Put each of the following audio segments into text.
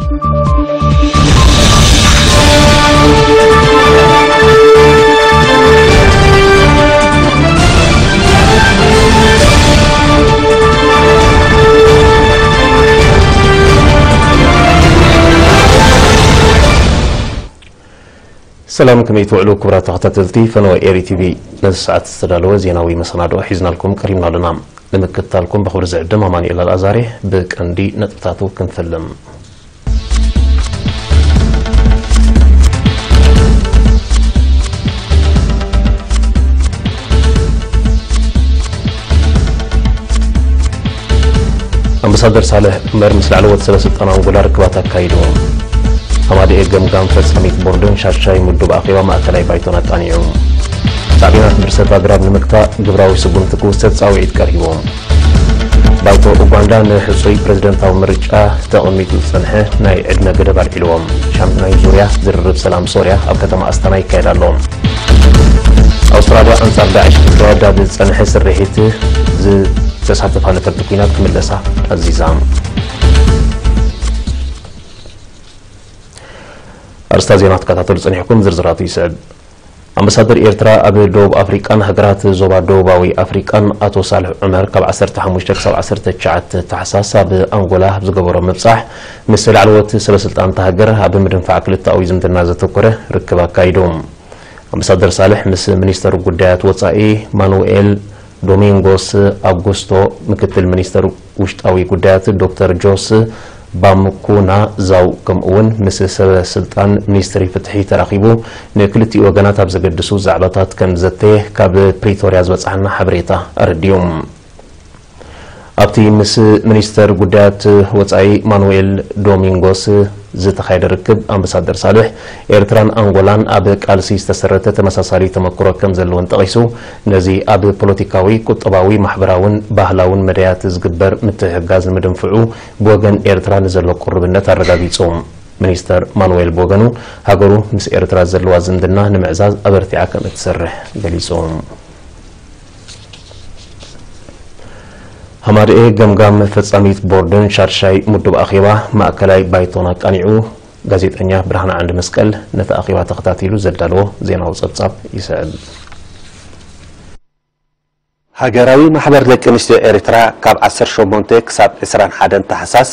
ሰላም፣ ከመይ ትውዕሉ ክቡራት ተኸታተልቲ ፈነወ ኤሪ ቲቪ? ነዚ ሰዓት ዝተዳለወ ዜናዊ መሰናድኦ ሒዝናልኩም ቀሪብና ኣለና። ንምክትታልኩም ብኽብሪ ዝዕድም ኣማኑኤል ኣልኣዛሬ። ብቀንዲ ነጥብታቱ ክንፈልም። ኣምባሳደር ሳልሕ ዑመር ምስ ላዕለዎት ሰበ ስልጣን ኣንጎላ ርክባት ኣካይዱ። ሃማደኤ ገምጋም ፈጻሚት ቦርድን ሻድሻይ ምዱብ ኣኼባ ማእከላይ ባይቶን ኣቃኒዑ። ሳዕቤናት ብርሰት ኣግራብ ንምግታእ ግብራዊ ስጉምቲ ክውሰድ ጻውዒት ቀሪቡ። ባይቶ ኡጋንዳ ንሕጹይ ፕረዚደንታዊ ምርጫ ተቐሚጡ ዝጸንሐ ናይ ዕድመ ገደብ ኣልዒልዎ። ሻምፒዮናዊ ዙርያ ዝርርብ ሰላም ሶርያ ኣብ ከተማ ኣስታና ይካየድ ኣሎ። ኣውስትራልያ ኣንጻር ዳዕሽ ዝካየድ ኣብ ዝጸንሐ ስርሒት ዝተሳተፋ ነፈርቲ ኲናት ክምለሳ ኣዚዛ። ኣርስታ ዜና ትከታተሉ ጸኒሕኩም፣ ዝርዝራቱ ይስዕብ። ኣምባሳደር ኤርትራ ኣብ ደቡብ ኣፍሪቃን ሃገራት ዞባ ደቡባዊ ኣፍሪቃን ኣቶ ሳልሕ ዑመር ካብ ዓሰርተ ሓሙሽተ ክሳብ ዓሰርተ ትሽዓተ ታሕሳስ ኣብ ኣንጎላ ኣብ ዝገበሮ ምብጻሕ፣ ምስ ላዕለዎት ሰበ ስልጣን እታ ሃገር ኣብ ምድንፋዕ ክልተኣዊ ዝምድና ዘተኮረ ርክብ ኣካይዱ። ኣምባሳደር ሳልሕ ምስ ሚኒስተር ጉዳያት ወጻኢ ማኑኤል ዶሚንጎስ ኣጉስቶ፣ ምክትል ሚኒስተር ውሽጣዊ ጉዳያት ዶክተር ጆስ ባምኩና ዛው፣ ከምኡ እውን ምስ ሰበ ስልጣን ሚኒስትሪ ፍትሒ ተራኺቡ፣ ንክልቲኡ ወገናት ኣብ ዘገድሱ ዛዕባታት ከም ዘተየ ካብ ፕሪቶርያ ዝበጽሓና ሓበሬታ ኣረዲኡ። ኣብቲ ምስ ሚኒስተር ጉዳያት ወጻኢ ማኑኤል ዶሚንጎስ ዝተኻየደ ርክብ፣ ኣምባሳደር ሳልሕ፣ ኤርትራን ኣንጎላን ኣብ ቃልሲ ዝተሰረተ ተመሳሳሊ ተመክሮ ከም ዘለወን ጠቒሱ፣ ነዚ ኣብ ፖለቲካዊ፣ ቁጠባዊ፣ ማሕበራውን ባህላውን መዳያት ዝግበር ምትሕግጋዝ ንምድንፍዑ ብወገን ኤርትራ ንዘሎ ቅሩብነት ኣረጋጊጹ። ሚኒስተር ማኑኤል ብወገኑ፣ ሃገሩ ምስ ኤርትራ ዘለዋ ዝምድና ንምዕዛዝ ኣበርቲዓ ከም እትሰርሕ ገሊጹ። ሃማደኤ ገምጋም ፈጻሚት ቦርድን ሻድሻይ ምዱብ ኣኼባ ማእከላይ ባይቶን ኣቃኒዑ። ጋዜጠኛ ብርሃነ ዓንዲ መስቀል ነቲ ኣኼባ ተኸታቲሉ ዘዳለዎ ዜናዊ ጸብጻብ ይስዕብ። ሃገራዊ ማሕበር ደቂ ኣንስትዮ ኤርትራ ካብ ዓሰርተ ሸሞንተ ክሳብ ዕስራን ሓደን ታሕሳስ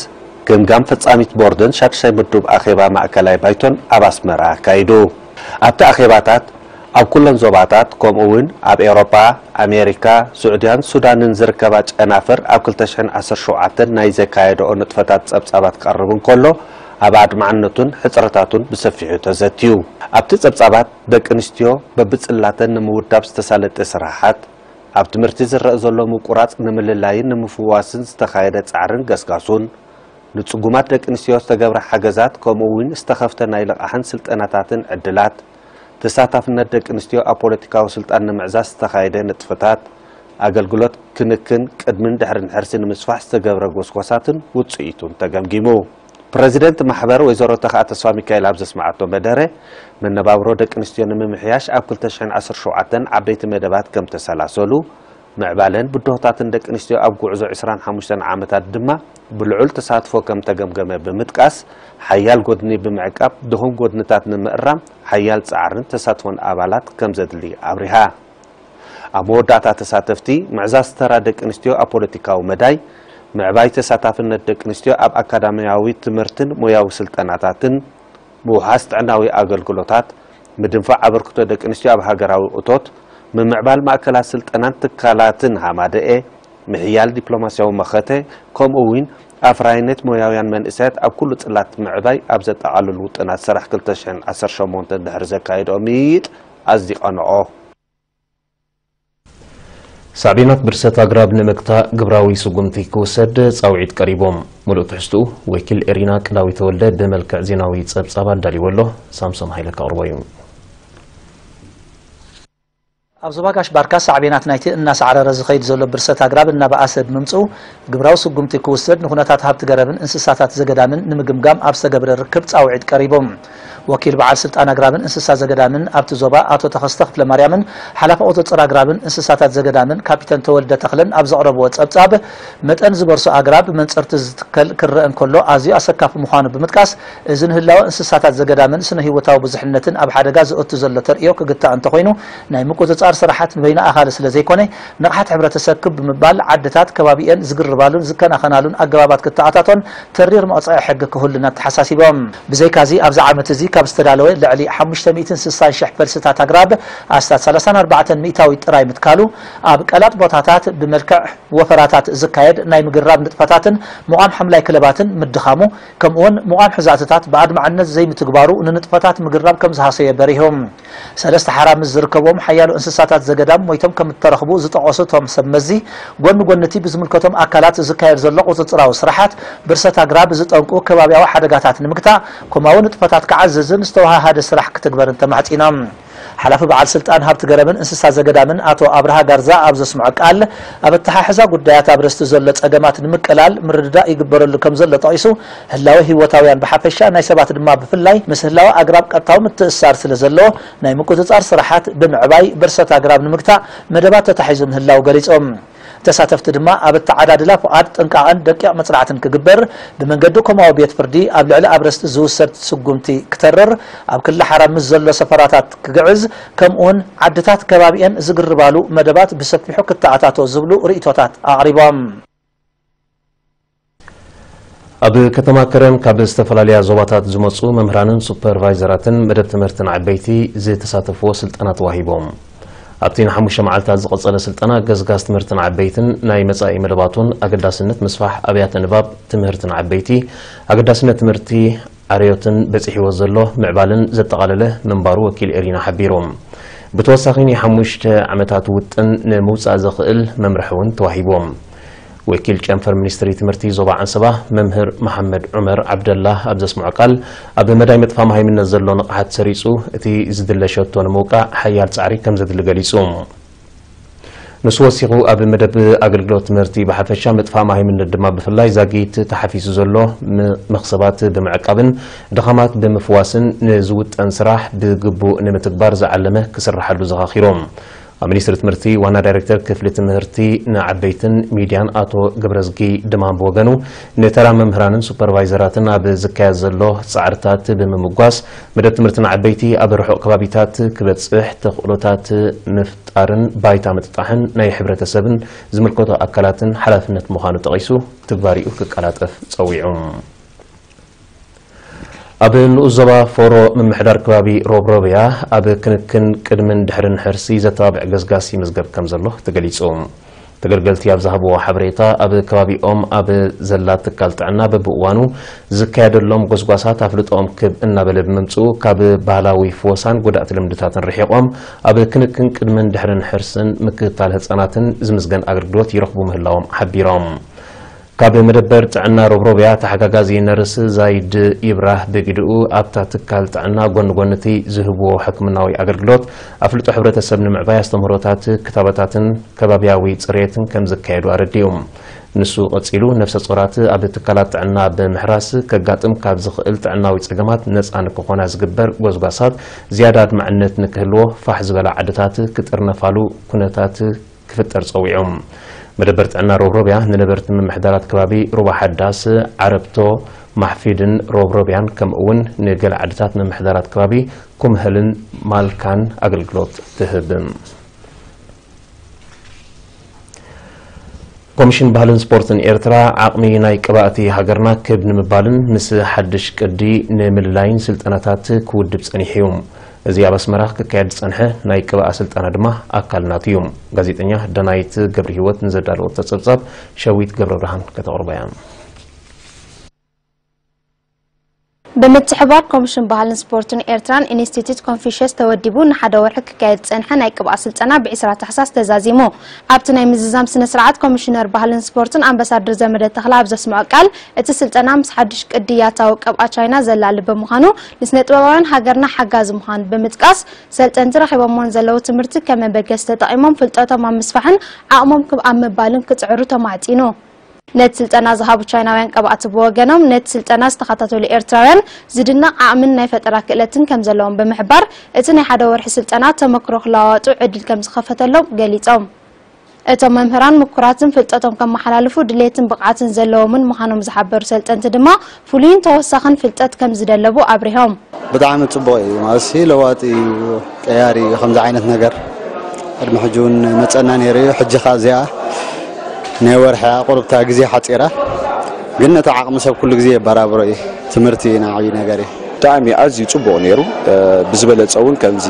ገምጋም ፈጻሚት ቦርድን ሻድሻይ ምዱብ ኣኼባ ማእከላይ ባይቶን ኣብ ኣስመራ ኣካይዱ። ኣብቲ ኣኼባታት ኣብ ኩለን ዞባታት፣ ከምኡ እውን ኣብ ኤውሮጳ፣ ኣሜሪካ፣ ስዑድያን ሱዳንን ዝርከባ ጨናፍር ኣብ ክልተ ሽሕን ዓሰርተ ሸውዓተን ናይ ዘካየደኦ ንጥፈታት ጸብጻባት ክቐርብ እንከሎ፣ ኣብ ኣድማዕነቱን ሕጽረታቱን ብሰፊሑ ተዘትዩ። ኣብቲ ጸብጻባት፣ ደቂ ኣንስትዮ በብጽላተን ንምውዳብ ዝተሳለጠ ስራሓት፣ ኣብ ትምህርቲ ዝረኣ ዘሎ ምቁራጽ ንምልላይን ንምፍዋስን ዝተኻየደ ጻዕርን ገስጋሱን፣ ንጽጉማት ደቂ ኣንስትዮ ዝተገብረ ሓገዛት፣ ከምኡ እውን ዝተኸፍተ ናይ ልቓሕን ስልጠናታትን ዕድላት፣ ተሳታፍነት ደቂ ኣንስትዮ ኣብ ፖለቲካዊ ስልጣን ንምዕዛዝ ዝተኻየደ ንጥፈታት፣ ኣገልግሎት ክንክን ቅድምን ድሕርን ሕርሲ ንምስፋሕ ዝተገብረ ጎስጓሳትን ውጽኢቱን ተገምጊሙ። ፕረዚደንት ማሕበር ወይዘሮ ተኽኣ ተስፋሚካኤል ኣብ ዘስምዓቶ መደረ፣ መነባብሮ ደቂ ኣንስትዮ ንምምሕያሽ ኣብ ክልተ ሽሕን ዓሰርተ ሸውዓተን ዓበይቲ መደባት ከም ተሰላሰሉ፣ ምዕባለን ብድሆታትን ደቂ ኣንስትዮ ኣብ ጉዕዞ ዕስራን ሓሙሽተን ዓመታት ድማ ብልዑል ተሳትፎ ከም ተገምገመ ብምጥቃስ፣ ሓያል ጎድኒ ብምዕቃብ ድኹም ጎድንታት ንምእራም ሓያል ጻዕርን ተሳትፎን ኣባላት ከም ዘድሊ ኣብሪሃ። ኣብ መወዳእታ ተሳተፍቲ፣ ምዕዛዝ ተራ ደቂ ኣንስትዮ ኣብ ፖለቲካዊ መዳይ፣ ምዕባይ ተሳታፍነት ደቂ ኣንስትዮ ኣብ ኣካዳሚያዊ ትምህርትን ሞያዊ ስልጠናታትን፣ ምውሓስ ጥዕናዊ ኣገልግሎታት፣ ምድንፋዕ ኣበርክቶ ደቂ ኣንስትዮ ኣብ ሃገራዊ እቶት፣ ምምዕባል ማእከላት ስልጠናን ትካላትን ሃማደኤ፣ ምሕያል ዲፕሎማስያዊ መኸተ፣ ከምኡ እውን ኣፍራይነት ሞያውያን መንእሰያት ኣብ ኩሉ ጽላት ምዕባይ ኣብ ዘጠቓልል ውጥናት ስራሕ ክልተ ሽሕን ዓሰርተ ሸሞንተን ድሕሪ ዘካየድኦ ምይይጥ ኣጽዲቐንኦ። ሳዕቤናት ብርሰት ኣግራብ ንምግታእ ግብራዊ ስጉምቲ ክውሰድ ጻውዒት ቀሪቦም። ምሉእ ትሕዝትኡ ወኪል ኤሪና ቅዳዊ ተወልደ ብመልክዕ ዜናዊ ጸብጻብ ኣዳልይዎ ኣሎ። ሳምሶም ሃይለ ከቕርቦ እዩ። ኣብ ዞባ ጋሽ ባርካ ሳዕቤናት ናይቲ እናሳዕረረ ዝኸይድ ዘሎ ብርሰት ኣግራብ እናበኣሰ ብምምጽኡ፣ ግብራዊ ስጉምቲ ክውሰድ ንኩነታት ሃብቲ ገረብን እንስሳታት ዘገዳምን ንምግምጋም ኣብ ዝተገብረ ርክብ ጻውዒት ቀሪቦም። ወኪል በዓል ስልጣን ኣግራብን እንስሳ ዘገዳምን ኣብቲ ዞባ ኣቶ ተኸስተ ክፍለማርያምን ሓላፊ ቁፅፅር ኣግራብን እንስሳታት ዘገዳምን ካፒተን ተወልደ ተኽለን ኣብ ዘቕረብዎ ፀብፃብ፣ መጠን ዝበርሱ ኣግራብ ብመንፅርቲ ዝትከል ክረአ እንከሎ ኣዝዩ ኣሰካፊ ምዃኑ ብምጥቃስ፣ እዚ ንህላወ እንስሳታት ዘገዳምን ስነ ህይወታዊ ብዙሕነትን ኣብ ሓደጋ ዘእቱ ዘሎ ተርእዮ ክግታእ እንተኾይኑ፣ ናይ ምቁፅፃር ስራሓት ንበይና ኣኻሊ ስለ ዘይኮነ፣ ንቕሓት ሕብረተሰብ ክብ ብምባል ዓድታት ከባቢኤን ዝግርባሉን ዝከናኸናሉን ኣገባባት ክተኣታቶን ተሪር መቕፅዒ ሕጊ ክህሉን ኣተሓሳሲቦም። ብዘይካዚ ኣብዚ ዓመት እዚ ካብ ዝተዳለወ ልዕሊ ሓሙሽተ ሚእትን ስሳን ሽሕ ፈልስታት ኣግራብ ኣስታት ሰላሳን ኣርባዕተን ሚእታዊት ጥራይ ምትካሉ፣ ኣብ ቀላጥ ቦታታት ብመልክዕ ወፈራታት ዝካየድ ናይ ምግራብ ንጥፈታትን ምቋም ሓምላይ ክለባትን ምድኻሙ፣ ከምኡውን ምቋም ሕዛእትታት ብኣድማዕነት ዘይምትግባሩ ንንጥፈታት ምግራብ ከም ዝሃሰየ በሪሁ። ሰለስተ ሓራ ምስ ዝርከብዎም ሓያሎ እንስሳታት ዘገዳም ሞይቶም ከም እተረኽቡ ዝጠቐሱ እቶም ሰብ መዚ፣ ጎኒ ጎኒ እቲ ብዝምልከቶም ኣካላት ዝካየድ ዘሎ ቁፅፅራዊ ስራሓት ብርሰት ኣግራብ ዝጠንቁ ከባብያዊ ሓደጋታት ንምግታእ፣ ኮማዊ ንጥፈታት ክዓዘዝን ዝተወሃሃደ ስራሕ ክትግበርን ተማሕፂኖም። ሓላፊ በዓል ስልጣን ሃብቲ ገረብን እንስሳ ዘገዳምን ኣቶ ኣብርሃ ጋርዛ ኣብ ዘስምዖ ቃል፣ ኣብ ኣተሓሕዛ ጉዳያት ኣብ ርስቲ ዘሎ ጸገማት ንምቅላል ምርድዳእ ይግበረሉ ከም ዘሎ ጠቒሱ፣ ህላወ ህይወታውያን ብሓፈሻ ናይ ሰባት ድማ ብፍላይ ምስ ህላወ ኣግራብ ቀጥታዊ ምትእስሳር ስለ ዘለዎ፣ ናይ ምቁጽጻር ስራሓት ብምዕባይ ብርሰት ኣግራብ ንምግታእ መደባት ተታሒዙ ምህላው ገሊጾም። ተሳተፍቲ ድማ ኣብ ኣተዓዳድላ ፍቓድ ጥንቃቐን ደቂቕ መጽናዕትን ክግበር፣ ብመንገዲ ኮማዊ ቤት ፍርዲ ኣብ ልዕሊ ኣብረስቲ ዝውሰድ ስጉምቲ ክተርር፣ ኣብ ክሊ ሓራ ምስ ዘሎ ሰፈራታት ክግዕዝ፣ ከምኡውን ዓድታት ከባቢኤን ዝግርባሉ መደባት ብሰፊሑ ክተኣታቶ ዝብሉ ርእይቶታት ኣቕሪቦም። ኣብ ከተማ ከረን ካብ ዝተፈላለያ ዞባታት ዝመጹ መምህራንን ሱፐርቫይዘራትን መደብ ትምህርትን ዓበይቲ ዝተሳተፍዎ ስልጠና ተዋሂቦም። ኣብቲ ንሓሙሽተ መዓልታት ዝቐጸለ ስልጠና፣ ገስጋስ ትምህርትን ዓበይትን ናይ መጻኢ መደባቱን ኣገዳስነት ምስፋሕ ኣብያተ ንባብ ትምህርትን ዓበይቲ ኣገዳስነት ትምህርቲ ዓርዮትን በጺሕዎ ዘሎ ምዕባልን ዘጠቓለለ ምንባሩ ወኪል ኤሪና ሓቢሩ። ብተወሳኺ፣ ናይ ሓሙሽተ ዓመታት ውጥን ንምውጻእ ዘኽእል መምርሒ እውን ተዋሂቦም። ወኪል ጨንፈር ሚኒስትሪ ትምህርቲ ዞባ ዓንሰባ መምህር መሓመድ ዑመር ዓብደላ ኣብ ዘስምዖ ቃል፣ ኣብ መዳይ ምጥፋእ መሃይምነት ዘሎ ንቕሓት ሰሪጹ እቲ ዝድለ ሸቶ ንምውቃዕ ሓያል ጻዕሪ ከም ዘድሊ ገሊጹ። ንሱ ወሲኹ፣ ኣብ መደብ ኣገልግሎት ትምህርቲ ብሓፈሻ ምጥፋእ መሃይምነት ድማ ብፍላይ ዛጊት ተሓፊሱ ዘሎ ም-፣ መኽሰባት ብምዕቃብን ድኻማት ብምፍዋስን ንዝውጠን ስራሕ ብግቡእ ንምትግባር ዝዓለመ ክስርሓሉ ዘኻኺሮም። ኣብ ሚኒስትሪ ትምህርቲ ዋና ዳይሬክተር ክፍሊ ትምህርቲ ንዓበይትን ሚድያን ኣቶ ገብረዝጊ ድማም ብወገኑ፣ ንተራ መምህራንን ሱፐርቫይዘራትን ኣብ ዝካየድ ዘሎ ጻዕርታት ብምምጓስ፣ መደብ ትምህርቲ ንዓበይቲ ኣብ ርሑቕ ከባቢታት ክበጽሕ ተኽእሎታት ምፍጣርን ባይታ ምጥጣሕን ናይ ሕብረተሰብን ዝምልከቶ ኣካላትን ሓላፍነት ምዃኑ ጠቒሱ፣ ትግባሪኡ ክቀላጠፍ ጸዊዑ። ኣብ ንኡስ ዞባ ፎሮ ምምሕዳር ከባቢ ሮብሮብያ ኣብ ክንክን ቅድምን ድሕርን ሕርሲ ዘተባብዕ ገስጋስ ይምዝገብ ከም ዘሎ ተገሊጹ። ተገልገልቲ ኣብ ዝሃብዎ ሓበሬታ፣ ኣብ ከባቢኦም ኣብ ዘላ ትካል ጥዕና በብእዋኑ ዝካየደሎም ጎስጓሳት ኣፍልጦኦም ክብ እናበለ ብምምጽኡ፣ ካብ ባህላዊ ፍወሳን ጎዳእቲ ልምድታትን ርሒቖም ኣብ ክንክን ቅድምን ድሕርን ሕርስን ምክትታል ህጻናትን ዝምዝገን ኣገልግሎት ይረኽቡ ምህላዎም ሓቢሮም። ካብ መደበር ጥዕና ሮብሮብያ ተሓጋጋዚ ነርስ ዛይድ ይብራህ ብግድኡ፣ ኣብታ ትካል ጥዕና ጎኒ ጎኒ እቲ ዝህብዎ ሕክምናዊ ኣገልግሎት፣ ኣፍልጦ ሕብረተሰብ ንምዕባይ ኣስተምህሮታት፣ ክታበታትን ከባብያዊ ጽሬትን ከም ዝካየዱ ኣረዲኡ። ንሱ ቀጺሉ፣ ነፍሰ ጾራት ኣብ ትካላት ጥዕና ብምሕራስ ከጋጥም ካብ ዝኽእል ጥዕናዊ ጸገማት ነጻ ንክኾና ዝግበር ጎስጓሳት ዝያዳ ኣድማዕነት ንክህልዎ፣ ፋሕ ዝበላ ዓድታት ክጥርነፋሉ ኩነታት ክፍጠር ጸዊዑ። መደበር ጥዕና ሮብሮብያ ንነበርቲ ምምሕዳራት ከባቢ ሩባ ሓዳስ፣ ዓረብቶ፣ ማሕፊድን ሮብሮብያን፣ ከምኡ እውን ንገለ ዓድታት ምምሕዳራት ከባቢ ኩምሀልን ማልካን ኣገልግሎት ትህብ። ኮሚሽን ባህልን ስፖርትን ኤርትራ፣ ዓቕሚ ናይ ቀባእቲ ሃገርና ክብ ንምባልን ምስ ሓድሽ ቅዲ ንምልላይን ስልጠናታት ክውድብ ጸኒሑ እዩ። እዚ ኣብ ኣስመራ ክካየድ ዝጸንሐ ናይ ቀባኣ ስልጠና ድማ ኣካል ናቱ እዩ። ጋዜጠኛ ዳናይት ገብረሂወት ንዘዳለወቶ ጸብጻብ፣ ሸዊት ገብረብርሃን ከተቕርቦ እያ። ብምትሕብባር ኮሚሽን ባህልን ስፖርትን ኤርትራን ኢንስቲትዩት ኮንፊሽየስ ተወዲቡ ንሓደ ወርሒ ክካየድ ዝጸንሐ ናይ ቅብኣ ስልጠና ብ ዕስራ ታሕሳስ ተዛዚሙ። ኣብቲ ናይ ምዝዛም ስነ ስርዓት፣ ኮሚሽነር ባህልን ስፖርትን ኣምባሳደር ዘመደ ተኽለ ኣብ ዘስምዖ ቃል፣ እቲ ስልጠና ምስ ሓድሽ ቅዲ ያታዊ ቅብኣ ቻይና ዘላሊ ብምዃኑ፣ ንስነ ጥበባውያን ሃገርና ሓጋዚ ምዃኑ ብምጥቃስ፣ ሰልጠንቲ ረኺቦምዎን ዘለዉ ትምህርቲ ከም መበገሲ ተጠቒሞም ፍልጠቶም ኣብ ምስፋሕን ዓቕሞም ክብ ኣብ ምባልን ክጽዕሩ ተማዕጺኑ። ነቲ ስልጠና ዝሃቡ ቻይናውያን ቀባእቲ ብወገኖም፣ ነቲ ስልጠና ዝተኸታተሉ ኤርትራውያን ዝድነቕ ዓቕምን ናይ ፈጠራ ክእለትን ከም ዘለዎም ብምሕባር፣ እቲ ናይ ሓደ ወርሒ ስልጠና ተመክሮ ክለዋወጡ ዕድል ከም ዝኸፈተሎም ገሊጾም። እቶም መምህራን ምኩራትን ፍልጠቶም ከመሓላልፉ ድሌትን ብቕዓትን ዘለዎምን ምዃኖም ዝሓበሩ ሰልጠንቲ ድማ፣ ፍሉይን ተወሳኽን ፍልጠት ከም ዝደለቡ ኣብሪሆም። ብጣዕሚ ጽቡቕ እዩ። ማለትሲ ለዋጢ እዩ፣ ቀያሪ እዩ። ከምዚ ዓይነት ነገር ቅድሚ ሕጂ እውን መጸና ነይሩ እዩ። ሕጂ ኸኣ እዚኣ ናይ ወርሒ ቁርብታ ግዜ ሓጺራ፣ ግን ነቲ ዓቕሚ ሰብ ኩሉ ግዜ የበራብሮ እዩ። ትምህርቲ ንዓብዪ ነገር እዩ። ብጣዕሚ ኣዝዩ ጽቡቕ ነይሩ። እ፣ ብዝበለጸ እውን ከምዚ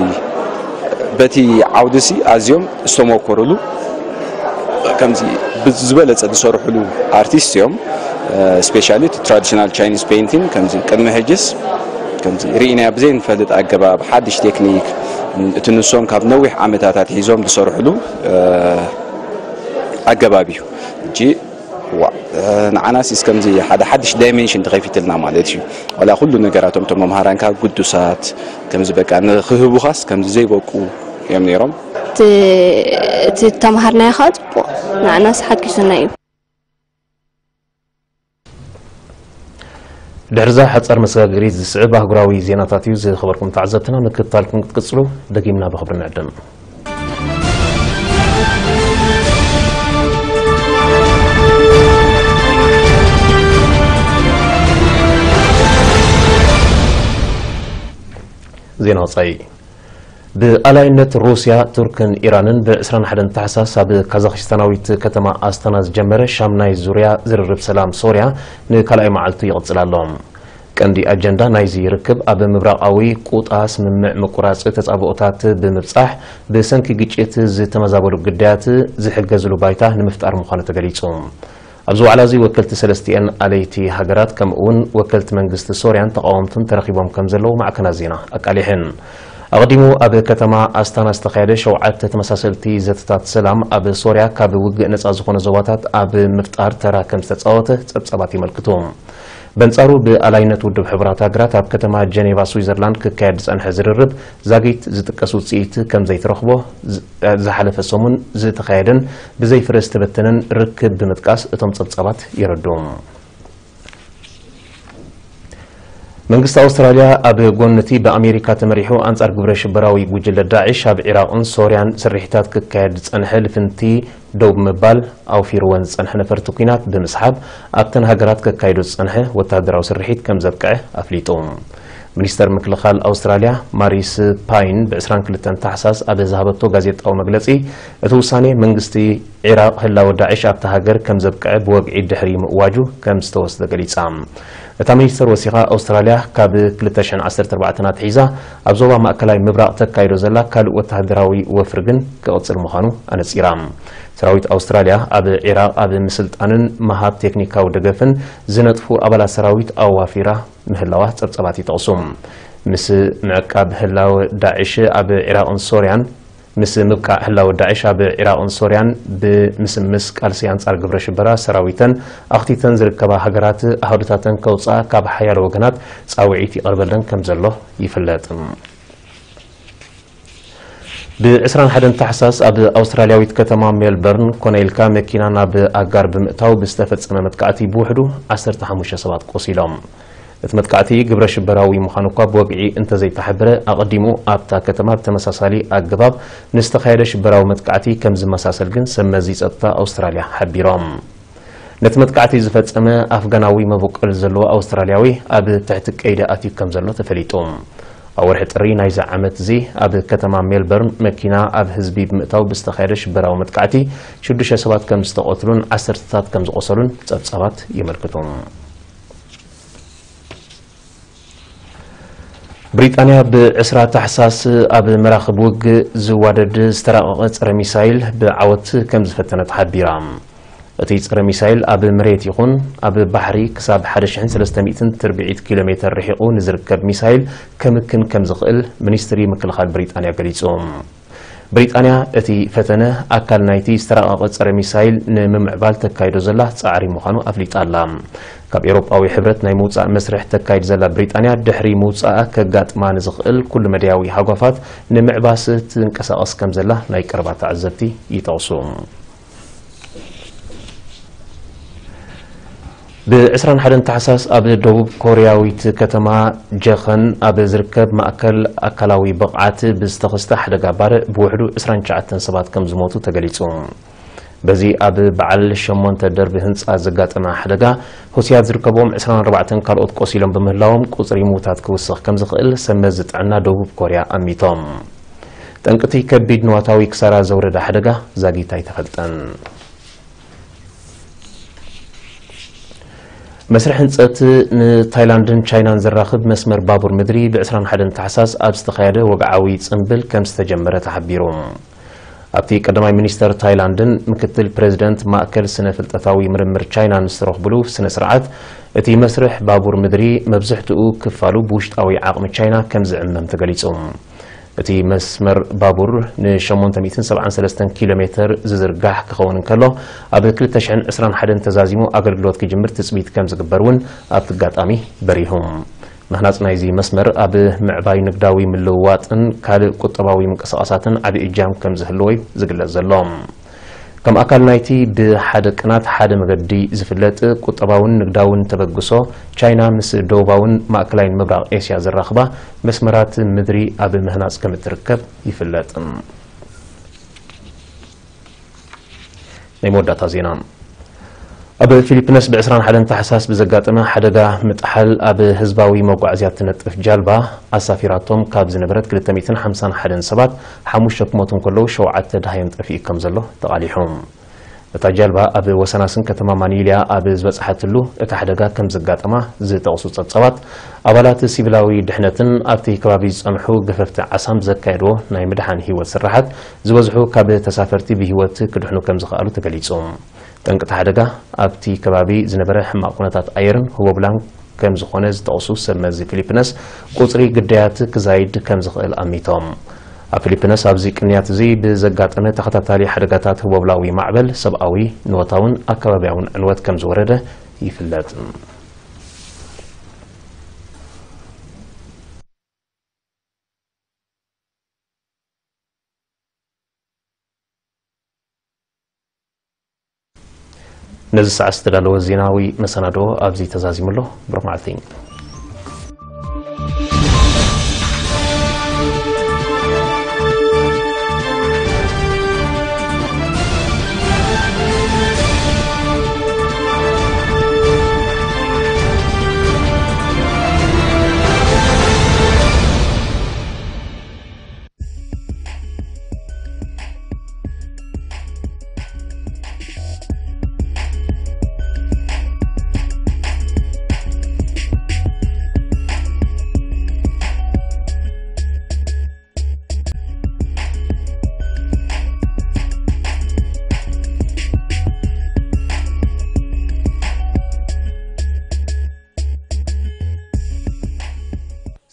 በቲ ዓውድሲ ኣዝዮም ዝተመኮሩሉ፣ ከምዚ ብዝበለጸ ዝሰርሕሉ ኣርቲስት እዮም። እ፣ ስፔሻሊ እቲ ትራዲሽናል ቻይኒዝ ፔይንቲንግ ከምዚ ቅድሚ ሕጅስ ከምዚ ርኢናዮ ብዘይንፈልጥ ኣገባብ ሓድሽ ቴክኒክ፣ እቲ ንሶም ካብ ነዊሕ ዓመታት ኣትሒዞም ዝሰርሕሉ፣ እ፣ ኣገባብ እዩ። ሕጂ ዋ፣ እ፣ ንዓናስ እስከምዚ ሓደ ሓድሽ ዳይሜንሽን ተኸፊትልና ማለት እዩ። ዋላ ኩሉ ነገራቶም እቶም መምሃራንካ ግዱሳት ከምዚ በቃ ንኽህቡኻስ ከምዚ ዘይበቁ እዮም ነይሮም። እቲ፣ እቲ ተምሃርናዮ ከዓ ጽቡቕ ንዓናስ ሓጊዙና እዩ። ድሕርዛ ሓጻር መሰጋገሪት ዝስዕብ ኣህጉራዊ ዜናታት እዩ። ዝኸበርኩም ተዓዘብትና ምክትታልኩም ክትቅጽሉ ደጊምና ብኽብሪ ንዕድም። ዜና ወጻኢ። ብኣላይነት ሩስያ፣ ቱርክን ኢራንን ብ ዕስራን ሓደን ታሕሳስ ኣብ ካዛኽስታናዊት ከተማ ኣስታና ዝጀመረ ሻምናይ ዙርያ ዝርርብ ሰላም ሶርያ ንካልኣይ መዓልቱ ይቕጽል ኣሎ። ቀንዲ ኣጀንዳ ናይዚ ርክብ ኣብ ምብራቓዊ ቁጣ ስምምዕ ምቁራጽ ተጻብኦታት ብምብጻሕ ብሰንኪ ግጭት ዝተመዛበሉ ግዳያት ዝሕገዝሉ ባይታ ንምፍጣር ምዃኑ ተገሊጹ። ኣብዚ ዋዕላ እዚ ወከልቲ ሰለስቲኤን ኣለይቲ ሃገራት ከምኡ እውን ወከልቲ መንግስቲ ሶርያን ተቓወምትን ተረኺቦም ከም ዘለዉ ማዕከናት ዜና ኣቃሊሐን። ኣቐዲሙ ኣብ ከተማ ኣስታና ዝተኻየደ ሸውዓተ ተመሳሰልቲ ዘተታት ሰላም ኣብ ሶርያ ካብ ውግእ ነጻ ዝኾነ ዞባታት ኣብ ምፍጣር ተራ ከም ዝተጻወተ ጸብጻባት የመልክቱ። በንጻሩ ብኣላይነት ውድብ ሕቡራት ሃገራት ኣብ ከተማ ጀኔቫ ስዊዘርላንድ ክካየድ ዝጸንሐ ዝርርብ ዛጊት ዝጥቀስ ውጽኢት ከም ዘይተረኽቦ ዝ-፣ ዝሓለፈ ሰሙን ዝተኻየደን ብዘይ ፍረ ዝተበተነን ርክብ ብምጥቃስ እቶም ጸብጻባት የረድኡ። መንግስቲ ኣውስትራልያ ኣብ ጎኒ እቲ ብኣሜሪካ ተመሪሑ ኣንጻር ግብረ ሽበራዊ ጉጅለ ዳዕሽ ኣብ ዒራቕን ሶርያን ስርሒታት ክካየድ ዝጸንሐ ልፍንቲ ደው ብምባል ኣውፊርወን ዝጸንሐ ነፈርቲ ኲናት ብምስሓብ ኣብተን ሃገራት ከካይዶ ዝጸንሐ ወተሃደራዊ ስርሒት ከም ዘብቅዐ ኣፍሊጡ። ሚኒስተር ምክልኻል ኣውስትራልያ ማሪስ ፓይን ብ ዕስራን ክልተን ታሕሳስ ኣብ ዝሃበቶ ጋዜጣዊ መግለጺ፣ እቲ ውሳኔ መንግስቲ ዒራቕ ህላወ ዳዕሽ ኣብታ ሃገር ከም ዘብቅዐ ብወግዒ ድሕሪ ምእዋጁ ከም ዝተወስደ ገሊጻ። እታ ሚኒስተር ወሲኻ፣ ኣውስትራልያ ካብ ክልተ ሽሕን ዓሰርተ ኣርባዕተን ኣትሒዛ ኣብ ዞባ ማእከላይ ምብራቕ ተካይዶ ዘላ ካልእ ወተሃደራዊ ወፍሪ ግን ክቕጽል ምዃኑ ኣነጺራ። ሰራዊት ኣውስትራልያ ኣብ ዒራቕ ኣብ ምስልጣንን ምሃብ ቴክኒካዊ ደገፍን ዝነጥፉ ኣባላት ሰራዊት ኣዋፊራ ምህላዋ ጸብጻባት ይጠቕሱ። ምስ ምዕቃብ ህላወ ዳዕሽ ኣብ ዒራቕን ሶርያን፣ ምስ ምብቃዕ ህላወ ዳዕሽ ኣብ ዒራቕን ሶርያን ብምስምስ ቃልሲ ኣንጻር ግብረ ሽበራ ሰራዊተን ኣኽቲተን ዝርከባ ሃገራት ኣሃዱታተን ከውጽኣ ካብ ሓያሎ ወገናት ጻውዒት ይቐርበለን ከም ዘሎ ይፍለጥ። ብ ዕስራን ሓደን ታሕሳስ ኣብ ኣውስትራልያዊት ከተማ ሜልበርን ኮነ ኢልካ መኪና ናብ ኣጋር ብምእታው ብዝተፈጸመ መጥቃዕቲ ብውሕዱ ዓሰርተ ሓሙሽተ ሰባት ቆሲሎም። እቲ መጥቃዕቲ ግብረ ሽበራዊ ምዃኑ እኳ ብወግዒ እንተዘይተሓበረ፣ ኣቐዲሙ ኣብታ ከተማ ብተመሳሳሊ ኣገባብ ንዝተኻየደ ሽበራዊ መጥቃዕቲ ከም ዝመሳሰል ግን ሰብ መዚ ጸጥታ ኣውስትራልያ ሓቢሮም። ነቲ መጥቃዕቲ ዝፈጸመ ኣፍጋናዊ መበቆል ዘለዎ ኣውስትራልያዊ ኣብ ትሕቲ ቀይዲ ኣትዩ ከም ዘሎ ተፈሊጡ። ኣብ ወርሒ ጥሪ ናይዚ ዓመት እዚ ኣብ ከተማ ሜልበርን መኪና ኣብ ህዝቢ ብምእታው ብዝተኻየደ ሽበራዊ መጥቃዕቲ ሽዱሽተ ሰባት ከም ዝተቐትሉን ዓሰርተታት ከም ዝቖሰሉን ጸብጻባት የመልክቱ። ብሪጣንያ ብዕስራ ታሕሳስ ኣብ መራኽብ ውግእ ዝዋደድ ዝተራቐቐ ጸረ ሚሳይል ብዓወት ከም ዝፈተነት ሓቢራ። እቲ ጸረ ሚሳይል ኣብ መሬት ይኹን ኣብ ባሕሪ ክሳብ ሓደ ሽሕን ሰለስተ ሚእትን ትርብዒት ኪሎ ሜተር ርሒቑ ንዝርከብ ሚሳይል ከምክን ከም ዝኽእል ሚኒስትሪ ምክልኻል ብሪጣንያ ገሊጹ። ብሪጣንያ እቲ ፈተነ ኣካል ናይቲ ዝተራቐቐ ጸረ ሚሳይል ንምምዕባል ተካይዶ ዘላ ጻዕሪ ምዃኑ ኣፍሊጣ ኣላ። ካብ ኤውሮጳዊ ሕብረት ናይ ምውጻእ መስርሕ ተካይድ ዘላ ብሪጣንያ ድሕሪ ምውጻኣ ከጋጥማ ንዝኽእል ኩሉ መዳያዊ ሃጓፋት ንምዕባስ ትንቀሳቐስ ከም ዘላ ናይ ቀረባ ተዓዘብቲ ይጠቕሱ። ብ ዕስራን ሓደን ታሕሳስ ኣብ ደቡብ ኮርያዊት ከተማ ጀኸን ኣብ ዝርከብ ማእከል ኣካላዊ ብቕዓት ብዝተኸስተ ሓደጋ ባርዕ ብውሕዱ ዕስራን ትሽዓተን ሰባት ከም ዝሞቱ ተገሊጹ። በዚ ኣብ በዓል ሸሞንተ ደርቢ ህንጻ ዘጋጠመ ሓደጋ፣ ህውስያት ዝርከብዎም ዕስራን ኣርባዕተን ካልኦት ቆሲሎም ብምህላዎም፣ ቁጽሪ ምዉታት ክውስኽ ከም ዝኽእል ሰብ መዚ ጥዕና ደቡብ ኮርያ ኣሚቶም። ጠንቅቲ ከቢድ ንዋታዊ ክሳራ ዘውረደ ሓደጋ ዛጊት ኣይተፈልጠን። መስርሕ ህንጸት ንታይላንድን ቻይናን ዘራኽብ መስመር ባቡር ምድሪ ብ ዕስራን ሓደን ታሕሳስ ኣብ ዝተኻየደ ወግዓዊ ጽምብል ከም ዝተጀመረ ተሓቢሩ። ኣብቲ ቀዳማይ ሚኒስተር ታይላንድን ምክትል ፕሬዚደንት ማእከል ስነ ፍልጠታዊ ምርምር ቻይናን ዝተረኽብሉ ስነ ስርዓት፣ እቲ መስርሕ ባቡር ምድሪ መብዝሕትኡ ክፋሉ ብውሽጣዊ ዓቕሚ ቻይና ከም ዝዕመም ተገሊጹ። እቲ መስመር ባቡር ን ሸሞንተ ሚእትን ሰብዓን ሰለስተን ኪሎ ሜተር ዝዝርጋሕ ክኸውን እንከሎ፣ ኣብ ክልተ ሽሕን ዕስራን ሓደን ተዛዚሙ ኣገልግሎት ክጅምር ትጽቢት ከም ዝግበር እውን ኣብቲ ኣጋጣሚ በሪሁ። ምህናጽ ናይዚ መስመር ኣብ ምዕባይ ንግዳዊ ምልውዋጥን ካልእ ቁጠባዊ ምንቅስቓሳትን ዓቢ እጃም ከም ዝህልዎ እዩ ዝግለጽ ዘሎ። ከም ኣካል ናይቲ ብሓደ ቅናት ሓደ መገዲ ዝፍለጥ ቁጠባውን ንግዳውን ተበግሶ፣ ቻይና ምስ ደቡባውን ማእከላይን ምብራቕ ኤስያ ዘራኽባ መስመራት ምድሪ ኣብ ምህናጽ ከም እትርከብ ይፍለጥ። ናይ መወዳእታ ዜና። ኣብ ፊሊፒንስ ብ ዕስራን ሓደን ታሕሳስ ብዘጋጠመ ሓደጋ ምጥሓል፣ ኣብ ህዝባዊ መጓዓዝያ እትነጥፍ ጃልባ ኣሳፊራቶም ካብ ዝነበረት ክልተ ሚእትን ሓምሳን ሓደን ሰባት፣ ሓሙሽተ ክሞቱ እንከለዉ፣ ሸውዓተ ደሃዮም ጠፊኡ ከም ዘሎ ተቓሊሑ። እታ ጃልባ ኣብ ወሰናስን ከተማ ማኒላ ኣብ ዝበጽሓትሉ፣ እቲ ሓደጋ ከም ዘጋጠማ ዝጠቕሱ ጸብጻባት፣ ኣባላት ሲቪላዊ ድሕነትን ኣብቲ ከባቢ ዝጸንሑ ገፈፍቲ ዓሳን ብዘካየድዎ ናይ ምድሓን ህይወት ስራሓት፣ ዝበዝሑ ካብ ተሳፈርቲ ብህይወት ክድሕኑ ከም ዝኸኣሉ ተገሊጹ። ጠንቅቲ ሓደጋ ኣብቲ ከባቢ ዝነበረ ሕማቕ ኩነታት ኣየርን ህቦብላን ከም ዝኾነ ዝጠቕሱ ሰብ መዚ ፊሊፒነስ፣ ቁጽሪ ግዳያት ክዛይድ ከም ዝኽእል ኣሚቶም። ኣብ ፊሊፒነስ ኣብዚ ቅንያት እዚ ብዘጋጠመ ተኸታታሊ ሓደጋታት ህቦብላዊ ማዕበል፣ ሰብኣዊ፣ ንወታውን ኣከባብያውን ዕንወት ከም ዝወረደ ይፍለጥ። ነዚ ሰዓት ዝተዳለወ ዜናዊ መሰናድኦ ኣብዚ ተዛዚሙ ኣሎ። ብሩኽ መዓልቲ።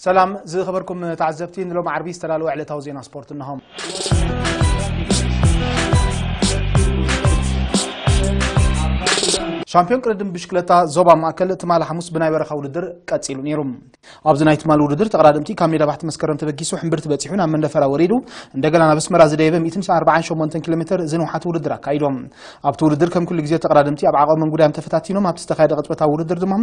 ሰላም ዝኸበርኩም ተዓዘብቲ፣ ንሎም ዓርቢ ዝተዳለወ ዕለታዊ ዜና ስፖርት እነሆ። ሻምፒዮን ቅድድም ብሽክለታ ዞባ ማእከል ትማሊ ሓሙስ ብናይ በረኻ ውድድር ቀጺሉ ነይሩ። ኣብዚ ናይ ትማሊ ውድድር ተቐዳደምቲ ካብ ሜዳ ባሕቲ መስከረም ተበጊሱ ሕምብርቲ በጺሑ ናብ መንደፈራ ወሪዱ፣ እንደገና ናብ ኣስመራ ዝደየበ ሚእትን ኣርባዓን ሸሞንተን ኪሎ ሜተር ዝንውሓት ውድድር ኣካይዶም። ኣብቲ ውድድር ከም ኩሉ ግዜ ተቐዳደምቲ ኣብ ዓቐቦም ጉዳዮም ተፈታቲኖም ኣብቲ ዝተኻየደ ቅጽበታዊ ውድድር ድማ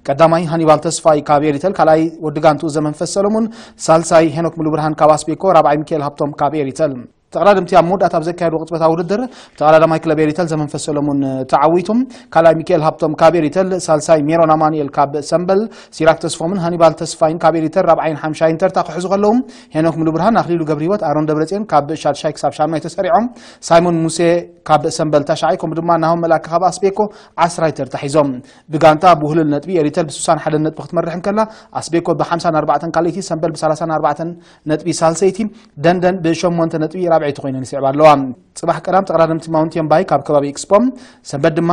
ቀዳማይ ሃኒባል ተስፋይ ካብ ኤሪተል፣ ካልኣይ ወዲ ጋንቱ ዘመንፈስ ሰለሙን፣ ሳልሳይ ሄኖክ ሙሉብርሃን ካብ ኣስቤኮ፣ ራብዓይ ሚካኤል ሃብቶም ካብ ኤሪተል። ተቐዳደምቲ ኣብ መወዳእታ ኣብ ዘካየዱ ቅጽበታዊ ውድድር ተቐዳዳማይ ክለብ ኤሪተል ዘመንፈስ ሰለሙን ተዓዊቱ፣ ካልኣይ ሚካኤል ሃብቶም ካብ ኤሪተል፣ ሳልሳይ ሜሮን ኣማኑኤል ካብ ሰምበል፣ ሲራክ ተስፎምን ሃኒባል ተስፋይን ካብ ኤሪተል ራብዓይን ሓምሻይን ተርታ ክሕዙ ከለዉ፣ ሄኖክ ሙሉብርሃን፣ ኣኽሊሉ ገብረህይወት፣ ኣሮን ደብረጽዮን ካብ ሻድሻይ ክሳብ ሻምናይ ተሰሪዖም፣ ሳይሞን ሙሴ ካብ ሰምበል ታሽዓይ፣ ከምኡ ድማ ናሆም መልኣከ ካብ ኣስቤኮ ዓስራይ ተርታ ሒዞም። ብጋንታ ብውህሉል ነጥቢ ኤሪተል ብ ስሳን ሓደን ነጥቢ ክትመርሕ እንከላ፣ ኣስቤኮ ብ ሓምሳን ኣርባዕተን ካልኣይቲ፣ ሰምበል ብ ሰላሳን ኣርባዕተን ነጥቢ ሳልሰይቲ፣ ደንደን ብ ሸሞንተ ነጥቢ ራብዐይቲ ኮይነን ይስዕባ ኣለዋ። ጽባሕ ቀዳም ተቐዳደምቲ ማውንቴን ባይክ ኣብ ከባቢ ኤክስፖ፣ ሰንበት ድማ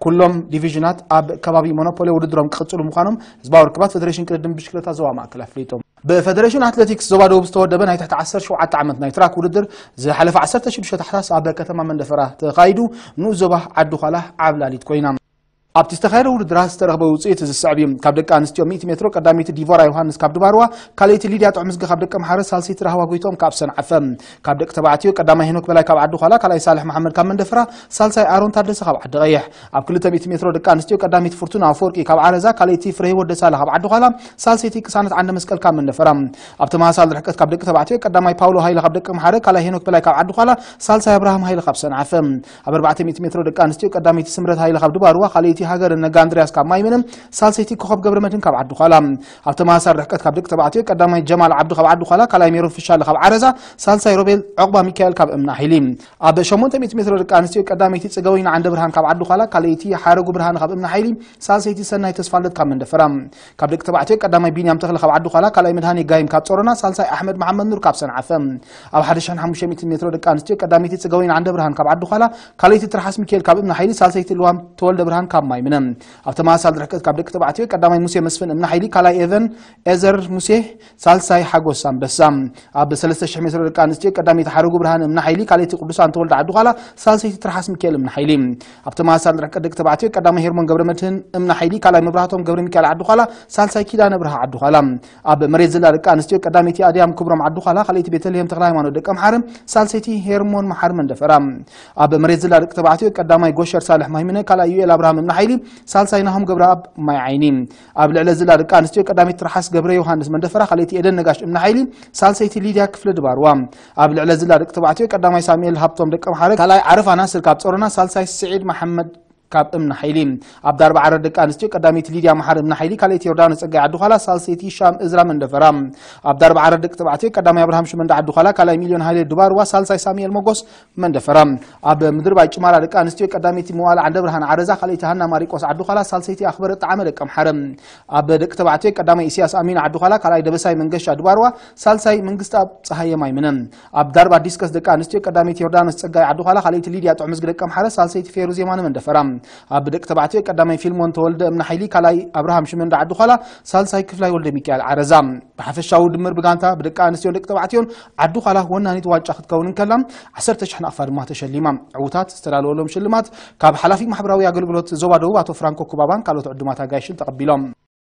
ኩሎም ዲቪዥናት ኣብ ከባቢ ሞኖፖሊ ውድድሮም ክቕጽሉ ምዃኖም ህዝባዊ ርክባት ፌደሬሽን ቅድድም ብሽክለታ ዞባ ማእከል ኣፍሊጡ። ብፌደሬሽን ኣትሌቲክስ ዞባ ደቡብ ዝተወደበ ናይ ትሕቲ ዓሰርተ ሸውዓተ ዓመት ናይ ትራክ ውድድር ዝሓለፈ ዓሰርተ ሽዱሽተ ታሕሳስ ኣብ ከተማ መንደፈራ ተኻይዱ፣ ንኡስ ዞባ ዓዲ ዃላ ዓብላሊት ኮይና። ኣብቲ ዝተኻየደ ውድድራት ዝተረኽበ ውፅኢት እዚ ዝስዕብ እዩ። ካብ ደቂ ኣንስትዮ ሚእቲ ሜትሮ ቀዳመይቲ ዲቮራ ዮሃንስ ካብ ድባርዋ፣ ካልኣይቲ ሊድያ ጥዑምዝጊ ካብ ደቂ ኣምሓረ፣ ሳልሰይቲ ራህዋ ጎይቶም ካብ ሰንዓፈ። ካብ ደቂ ተባዕትዮ ቀዳማይ ሄኖክ በላይ ካብ ዓዲ ዃላ፣ ካልኣይ ሳልሕ መሓመድ ካብ መንደፈራ፣ ሳልሳይ ኣሮን ታደሰ ካብ ዓዲ ቀይሕ። ኣብ ክልተ ሚእቲ ሜትሮ ደቂ ኣንስትዮ ቀዳመይቲ ፍርቱና ኣፈወርቂ ካብ ዓረዛ፣ ካልኣይቲ ፍረህይወት ደሳለ ካብ ዓዲ ዃላ፣ ሳልሰይቲ ቅሳነት ዓንደ መስቀል ካብ መንደፈራ። ኣብ ተመሳሳሊ ርሕቀት ካብ ደቂ ተባዕትዮ ቀዳማይ ፓውሎ ሃይለ ካብ ደቂ ኣምሓረ፣ ካልኣይ ሄኖክ በላይ ካብ ዓዲ ዃላ፣ ሳልሳይ ኣብርሃም ሃይለ ካብ ሰንዓፈ። ኣብ ኣርባዕተ ሚእቲ ሜትሮ ደቂ ኣንስትዮ ቀዳመይቲ ስምረት ሃይለ ካብ ድባርዋ፣ ካልኣይቲ ሃገር ነጋ ኣንድርያስ ካብ ማይምነ፣ ሳልሰይቲ ኮኸብ ገብረ መድህን ካብ ዓዲ ዃላ። ኣብ ተመሳሳሊ ርሕቀት ካብ ደቂ ተባዕትዮ ቀዳማይ ጀማል ዓብዱ ካብ ዓዲ ዃላ፣ ካልኣይ ሜሮን ፍሻለ ካብ ዓረዛ፣ ሳልሳይ ሮቤል ዕቑባ ሚካኤል ካብ እምና ሓይሊ። ኣብ ሸሞንተ ሚእቲ ሜትሮ ደቂ ኣንስትዮ ቀዳመይቲ ጽገወይና ዓንደ ብርሃን ካብ ዓዲ ዃላ፣ ካልኣይቲ ሓረጉ ብርሃን ካብ እምና ሓይሊ፣ ሳልሰይቲ ሰናይ ተስፋልደት ካብ መንደፈራ። ካብ ደቂ ተባዕትዮ ቀዳማይ ቢንያም ተኽለ ካብ ዓዲ ዃላ፣ ካልኣይ መድሃኔ ጋይም ካብ ጾሮና፣ ሳልሳይ ኣሕመድ መሓመድ ኑር ካብ ሰንዓፈ። ኣብ ሓደ ሽሕን ሓሙሽተ ሚእትን ሜትሮ ደቂ ኣንስትዮ ቀዳመይቲ ጽገወይና ዓንደ ብርሃን ካብ ዓዲ ዃላ፣ ካልኣይቲ ትርሓስ ሚካኤል ካብ እምና ሓይሊ፣ ሳልሰይቲ ልዋም ተወልደ ብርሃን ካብ ማይምነ። ኣብ ተመሳሳሊ ርሕቀት ካብ ደቂ ተባዕትዮ ቀዳማይ ሙሴ መስፍን እምና ሓይሊ፣ ካልኣይ ኤቨን ኤዘር ሙሴ፣ ሳልሳይ ሓጎስ ኣንበሳ። ኣብ ሰለስተ ሽሕ ሜትሮ ደቂ ኣንስትዮ ቀዳመይቲ ሓረጉ ብርሃን እምና ሓይሊ፣ ካልኣይቲ ቅዱሳን ተወልደ ዓዲ ዃላ፣ ሳልሰይቲ ትርሓስ ሚካኤል እምና ሓይሊ። ኣብ ተመሳሳሊ ርሕቀት ደቂ ተባዕትዮ ቀዳማይ ሄርሞን ገብረ መድህን እምና ሓይሊ፣ ካልኣይ መብራህቶም ገብረ ሚካኤል ዓዲ ዃላ፣ ሳልሳይ ኪዳነ ብርሃ ዓዲ ዃላ። ኣብ መሬት ዝላ ደቂ ኣንስትዮ ቀዳመይቲ ኣድያም ክብሮም ዓዲ ዃላ፣ ካልኣይቲ ቤተልሔም ተኽለ ሃይማኖት ደቂ ኣምሓረ፣ ሳልሰይቲ ሄርሞን መሓር መንደፈራ። ኣብ መሬት ዝላ ደቂ ተባዕትዮ ቀዳማይ ጎሸር ሳልሕ ማይምነ፣ ካልኣይ ዩኤል ኣብርሃም እምና ሓይሊ፣ ሳልሳይ ናሆም ገብረኣብ ማይ ዓይኒ። ኣብ ልዕለ ዝላ ደቂ ኣንስትዮ ቀዳመይቲ ትርሓስ ገብረ ዮሃንስ መንደፈራ፣ ካልኣይቲ ኤደን ነጋሽ እምና ሓይሊ፣ ሳልሰይቲ ሊድያ ክፍለ ድባርዋ። ኣብ ልዕለ ዝላ ደቂ ተባዕትዮ ቀዳማይ ሳሙኤል ሃብቶም ደቂ ኣምሓረ፣ ካልኣይ ዓረፋ ናስር ካብ ጾሮና፣ ሳልሳይ ስዒድ መሓመድ ካብ እምና ሓይሊ። ኣብ ዳርባ ዓረር ደቂ ኣንስትዮ ቀዳመይቲ ሊድያ መሓር እምና ሓይሊ፣ ካልኣይቲ ዮርዳኖስ ጸጋይ ዓዲ ዃላ፣ ሳልሰይቲ ሻም እዝራ መንደፈራ። ኣብ ዳርባ ዓረር ደቂ ተባዕትዮ ቀዳማይ ኣብርሃም ሽመንዳ ዓዲ ዃላ፣ ካልኣይ ሚልዮን ሃይለ ድባርዋ፣ ሳልሳይ ሳሙኤል ሞጎስ መንደፈራ። ኣብ ምድርባይ ጭማራ ደቂ ኣንስትዮ ቀዳመይቲ መዋል ዓንደ ብርሃን ዓረዛ፣ ካልኣይቲ ሃና ማሪቆስ ዓዲ ዃላ፣ ሳልሰይቲ ኣኽበረ ጣዕመ ደቂ ኣምሓረ። ኣብ ደቂ ተባዕትዮ ቀዳማይ ኢሳያስ ኣሚን ዓዲ ዃላ፣ ካልኣይ ደበሳይ መንገሻ ድባርዋ፣ ሳልሳይ መንግስቲ ኣብ ጸሃየ ማይምነ። ኣብ ዳርባ ዲስከስ ደቂ ኣንስትዮ ቀዳመይቲ ዮርዳኖስ ጸጋይ ዓዲ ዃላ፣ ካልኣይቲ ሊድያ ጥዑምዝጊ ደቂ ኣምሓረ፣ ሳልሰይቲ ፌሩ ዜማነ መንደፈራ። ኣብ ደቂ ተባዕትዮ ቀዳማይ ፊልሞን ተወልደ እምና ሓይሊ፣ ካልኣይ ኣብርሃም ሽመንዳ ዓዲ ዃላ፣ ሳልሳይ ክፍላይ ወልደ ሚካኤል ዓረዛ። ብሓፈሻዊ ድምር ብጋንታ ብደቂ ኣንስትዮን ደቂ ተባዕትዮን ዓዲ ዃላ ወናኒት ዋንጫ ክትከውን እንከላ፣ ዓሰርተ ሽሕ ናቕፋ ድማ ተሸሊማ። ዕዉታት ዝተዳለወሎም ሽልማት ካብ ሓላፊ ማሕበራዊ ኣገልግሎት ዞባ ደቡብ ኣቶ ፍራንኮ ኩባባን ካልኦት ዕዱማት ኣጋይሽን ተቐቢሎም።